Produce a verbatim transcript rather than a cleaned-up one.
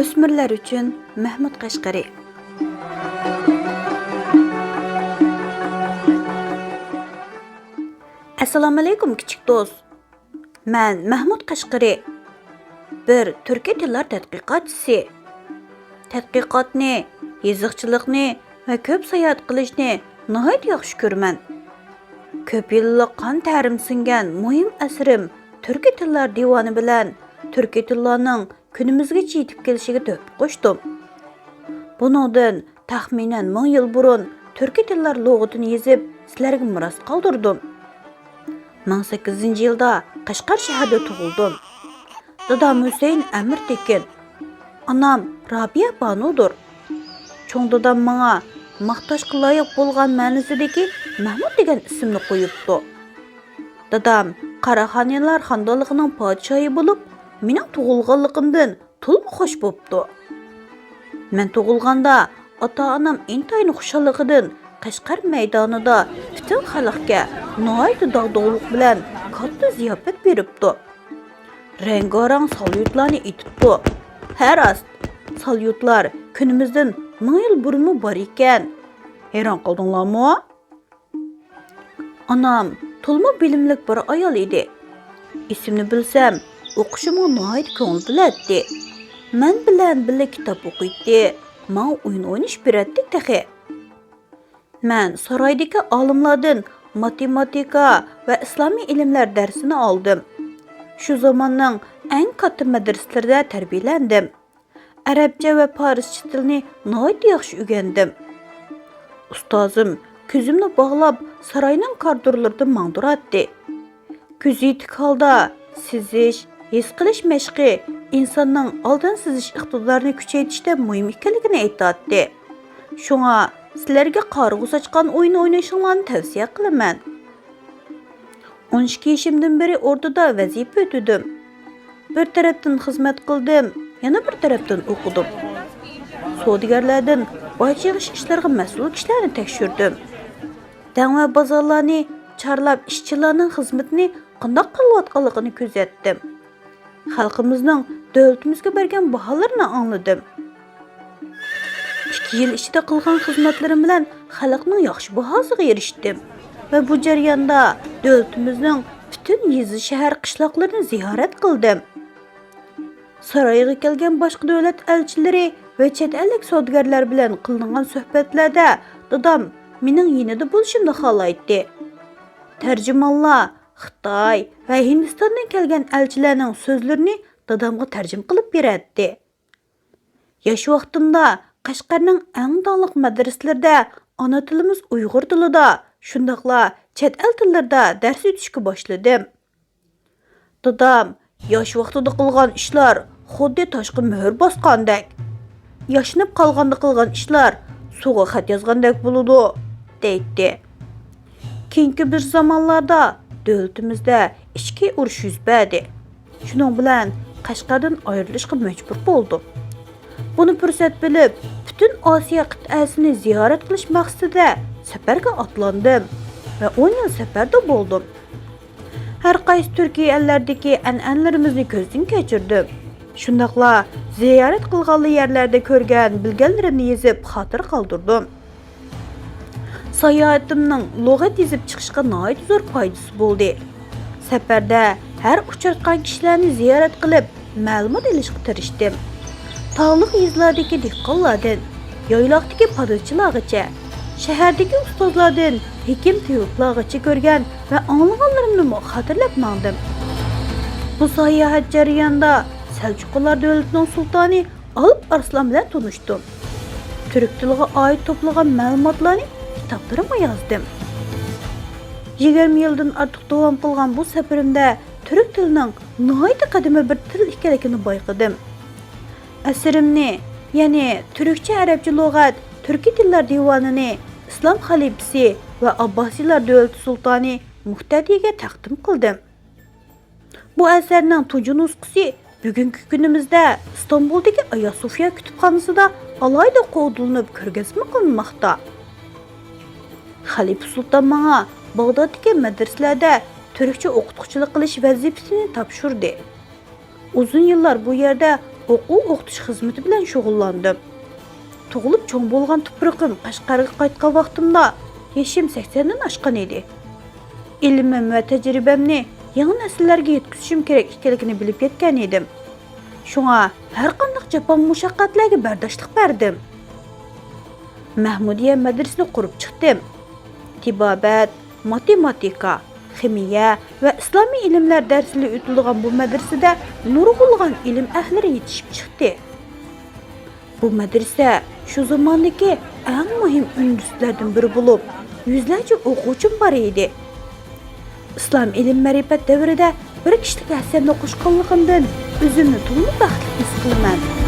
ئۆسمۈرلەر ئۈچۈن مەھمۇد قەشقىرى. ئەسسالامۇئەلەيكۇم، كىچىك دوست. مەن مەھمۇد قەشقىرى، بىر تۈركىي تىللار تەتقىقاتچىسى. تەتقىقاتنى، يېزىقچىلىقنى ۋە كۆپ ساياھەت قىلىشنى ناھايىتى ياخشى كۆرىمەن. كۆپ يىللىق قان تەرىم سىڭگەن مۇھىم ئەسىرىم تۈركىي تىللار دىۋانى بىلەن تۈركىي تىللارنىڭ كۈنىمىزگىچە يېتىپ كېلىشىگە تۆھپە قوشتۇم. بۇنىڭدىن تەخمىنەن مىڭ يىل بۇرۇن تۈركىي تىللار لۇغىتىنى يېزىپ، سىلەرگە مىراس قالدۇردۇم. مىڭ سەككىزىنچى يىلدا قەشقەر شەھىرىدە تۇغۇلدۇم. دادام ھۈسەيىن ئەمىر تېكىن، ئانام رابىيە بانۇدۇر. چوڭ دادام ماڭا ماختاشقا لايىق بولغان مەنىسىدىكى مەھمۇد دېگەن ئىسىمنى قويۇپتۇ. دادام قاراخانىيلار خاندانلىقىنىڭ پادىشاھى بولۇپ، مېنىڭ تۇغۇلغانلىقىمدىن تولىمۇ خوش بوپتۇ. مەن تۇغۇلغاندا ئاتا-ئانام ئىنتايىن خۇشاللىقىدىن قەشقەر مەيدانىدا پۈتۈن خەلقكە ناھايىتى داغدۇغىلىق بىلەن كاتتا زىياپەت بېرىپتۇ. رەڭگارەڭ ساليۇتلارنى ئېتىپتۇ. ھە راست، ساليۇتلار كۈنىمىزدىن مىڭ يىل بۇرۇنمۇ بار ئىكەن. ھەيران قالدىڭلارمۇ؟ ئانام تولىمۇ بىلىملىك بىر ئايال ئىدى. ئېسىمنى بىلسەم، ئوقۇشۇمغا ناھايىتى كۆڭۈل بۆلەتتى. مەن بىلەن بىللە كىتاب ئوقۇيتتى، ماڭا ئويۇن ئوينىشىپ بېرەتتى تېخى. مەن سارايدىكى ئالىملاردىن ماتېماتىكا ۋە ئىسلامىي ئىلىملەر دەرسىنى ئالدىم. شۇ زاماننىڭ ئەڭ كاتتا مەدرىسىلىرىدە تەربىيەلەندىم. ئەرەبچە ۋە پارسچە تىلنى ناھايىتى ياخشى ئۆگەندىم. ئۇستازىم كۆزۈمنى باغلاپ، ساراينىڭ كارىدورلىرىدا ماڭدۇراتتى. كۆزى يېتىك ھالدا سىزىش، ھېس قىلىش مەشقى ئىنساننىڭ ئالدىن سىزىش ئىقتىدارىنى كۈچەيتىشتە مۇھىم ئىكەنلىكىنى ئېيتاتتى. شۇڭا سىلەرگە قارىغۇ ساچقان ئويۇنى ئوينىشىڭلارنى تەۋسىيە قىلىمەن. ئون ئىككى يېشىمدىن بېرى ئوردىدا ۋەزىپە ئۆتىدىم. بىر تەرەپتىن خىزمەت قىلدىم، يەنە بىر تەرەپتىن ئوقۇدۇم. سودىگەرلەردىن باج يىغىش ئىشلىرىغا مەسئۇل كىشىلەرنى تەكشۈردۈم. دەڭ ۋە بازارلارنى چارلاپ، ئىشچىلارنىڭ خىزمىتىنى قانداق قىلىۋاتقانلىقىنى كۆزەتتىم. خەلقىمىزنىڭ دۆلىتىمىزگە بەرگەن باھالىرىنى ئاڭلىدىم. ئىككى يىل ئىچىدە قىلغان خىزمەتلىرىم بىلەن خەلقنىڭ ياخشى باھاسىغا ئېرىشتىم ۋە بۇ جەرياندا دۆلىتىمىزنىڭ پۈتۈن يېزا، شەھەر، قىشلاقلىرىنى زىيارەت قىلدىم. سارايغا كەلگەن باشقا دۆلەت ئەلچىلىرى ۋە چەت ئەللىك سودىگەرلەر بىلەن قىلىنغان سۆھبەتلەردە دادام مېنىڭ يېنىدا بولۇشۇمنى خالايتتى. تەرجىمانلار خىتاي ۋە ھىندىستاندىن كەلگەن ئەلچىلەرنىڭ سۆزلىرىنى دادامغا تەرجىمە قىلىپ بېرەتتى. ياش ۋاقتىمدا قەشقەرنىڭ ئەڭ داڭلىق مەدرىسىلىرىدە ئانا تىلىمىز ئۇيغۇر تىلىدا، شۇنداقلا چەت ئەل تىللىرىدا دەرس ئۆتۈشكە باشلىدىم. دادام، «ياش ۋاقتىدا قىلغان ئىشلار خۇددى تاشقا مۆھۈر باسقاندەك، ياشىنىپ قالغاندا قىلغان ئىشلار سۇغا خەت يازغاندەك بولىدۇ» دەيتتى. كېيىنكى بىر زامانلاردا دۆلىتىمىزدە ئىچكى ئۇرۇش يۈز بەردى. شۇنىڭ بىلەن قەشقەردىن ئايرىلىشقا مەجبۇر بولدۇم. بۇنى پۇرسەت بىلىپ، پۈتۈن ئاسىيا قىتئەسىنى زىيارەت قىلىش مەقسىتىدە سەپەرگە ئاتلاندىم ۋە ئون يىل سەپەردە بولدۇم. ھەر قايسى تۈركىي ئەللەردىكى ئەنئەنىلىرىمىزنى كۆزدىن كەچۈردۈم. شۇنداقلا زىيارەت قىلغانلا يەرلەردە كۆرگەن، بىلگەنلىرىمنى يېزىپ، خاتىرە قالدۇردۇم. ساياھىتىمنىڭ لۇغەت يېزىپ چىقىشقا ناھايىتى زور پايدىسى بولدى. سەپەردە ھەر ئۇچراتقان كىشىلەرنى زىيارەت قىلىپ، مەلۇمات ئېلىشقا تىرىشتىم. تاغلىق يېزىلاردىكى دېھقانلاردىن يايلاقتىكى پادىچىلارغىچە، شەھەردىكى ئۇستازلاردىن ھېكىم تېۋىپلارغىچە كۆرگەن ۋە ئاڭلىغانلىرىمنىمۇ خاتىرىلەپ ماڭدىم. بۇ ساياھەت جەريانىدا سەلجۇقلار دۆلىتىنىڭ سۇلتانى ئالپ ئارسلان بىلەن تونۇشتۇم. تۈرك تىلىغا ئائىت توپلىغان مەلۇماتلارنى كىتابلىرىمغا يازدىم. يىگىرمە يىلدىن ئارتۇق داۋام قىلغان بۇ سەپىرىمدە تۈرك تىلىنىڭ ناھايىتى قەدىمىي بىر تىل ئىكەنلىكىنى بايقىدىم. ئەسىرىمنى، يەنى تۈركچە ئەرەبچە لۇغەت، تۈركىي تىللار دىۋانىنى ئىسلام خەلىپىسى ۋە ئابباسىيلار دۆلىتى سۇلتانى مۇھتەدىگە تەقدىم قىلدىم. بۇ ئەسەرنىڭ تۇنجى نۇسخىسى بۈگۈنكى كۈنىمىزدە ئىستانبۇلدىكى ئاياسوفيا كۇتۇپخانىسىدا ئالاھىدە قوغدىلىنىپ كۆرگەزمە قىلىنماقتا. خەلىپە سۇلتان ماڭا باغدادتىكى مەدرىسىلەردە تۈركچە ئوقۇتقۇچىلىق قىلىش ۋەزىپىسىنى تاپشۇردى. ئۇزۇن يىللار بۇ يەردە ئوقۇ-ئوقۇتۇش خىزمىتى بىلەن شۇغۇللاندىم. تۇغۇلۇپ چوڭ بولغان تۇپرىقىم قەشقەرگە قايتقان ۋاقتىمدا يېشىم سەكسەندىن ئاشقان ئىدى. ئىلمىم ۋە تەجرىبەمنى يېڭى نەسىللەرگە يەتكۈزۈشۈم كېرەك ئىكەنلىكىنى بىلىپ يەتكەن ئىدىم. شۇڭا ھەرقانداق جاپا-مۇشەققەتلەرگە بەرداشلىق بەردىم. مەھمۇدىيە مەدرىسىنى قۇرۇپ چىقتىم. تېبابەت، ماتېماتىكا، خىمىيە ۋە ئىسلامىي ئىلىملەر دەرسلىرى ئۆتۈلىدىغان بۇ مەدرىسىدە نۇرغۇنلىغان ئىلىم ئەھلىلىرى يېتىشىپ چىقتى. بۇ مەدرىسە شۇ زاماندىكى ئەڭ مۇھىم ئۇنىۋېرسىتېتلاردىن بىرى بولۇپ، يۈزلەرچە ئوقۇغۇچىمۇ بار ئىدى. ئىسلام ئىلىم-مەرىپەت دەۋرىدە بىر كىشىلىك ھەسسەمنى قوشقانلىقىمدىن ئۆزۈمنى تولىمۇ بەختلىك ھېس قىلىمەن.